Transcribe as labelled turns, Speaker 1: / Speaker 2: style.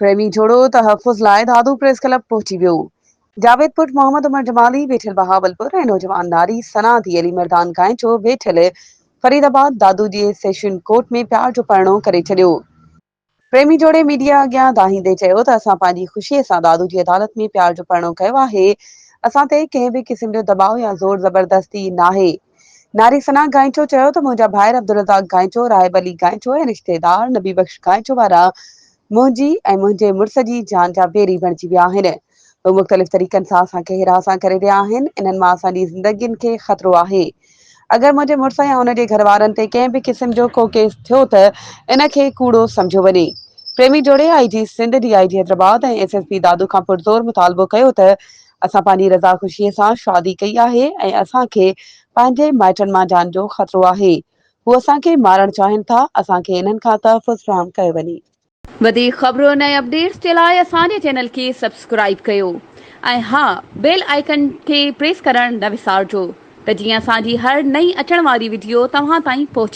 Speaker 1: پريمي جوڙو تحفظ لاء دادو پريس ڪلب پهچي ويو. جاويد پٽ محمد عمر جمالي ويٺل بهاولپور ۽ نوجوان ناري ثنا ڌي علي مردان گائنچو ويٺل فريد آباد دادو جي سيشن ڪورٽ ۾ پيار جو پرڻو ڪري ڇڏيو. پريمي جوڙي ميڊيا اڳيان دانهيندي چيو ته اسان پنهنجي خوشي سان دادو جي عدالت ۾ پيار جو پرڻو ڪيو آهي، اسان تي ڪنهن به قسم جو دٻاء يا زور زبردستي ناهي. ناري ثنا گائنچو چيو ته منهنجا ڀائر عبدالرزاق گائنچو، راهب علي گائنچو ۽ رشتيدار نبي بخش گائنچو وارا منهنجي ۽ منهنجي مڙس جي جان جا ويري بڻجي ويا آهن. هو مختلف طريقن سان اسان کي هراسان ڪري رهيا آهن، انهن مان اسان جي زندگين کي خطرو آهي. اگر منهنجي مڙس يا ان جي گهر وارن تي ڪنهن به قسم جو ڪو ڪيس ٿيو ته ان کي ڪوڙو سمجهيو وڃي. پريمي جوڙي I G Sindh, D I G Hyderabad ۽ S S P Dadu کان پرزور مطالبو ڪيو ته اسان پنهنجي رضا خوشيء سان شادي ڪئي آهي ۽ اسان کي پنهنجي مائٽن مان جان جو خطرو آهي. هو اسان کي مارڻ چاهين ٿا، اسان کي انهن کان تحفظ فراهم ڪيو وڃي.
Speaker 2: وڌيڪ خبرن ۽ اپڊيٽس جي لاء اسان جي چينل کي سبسڪرائيب ڪيو ۽ ها بيل آئيڪن کي پريس ڪرڻ نه وسارجو ته جيئن اسان جي هر نئين اچڻ واري وڊيو توهان تائين پهچي.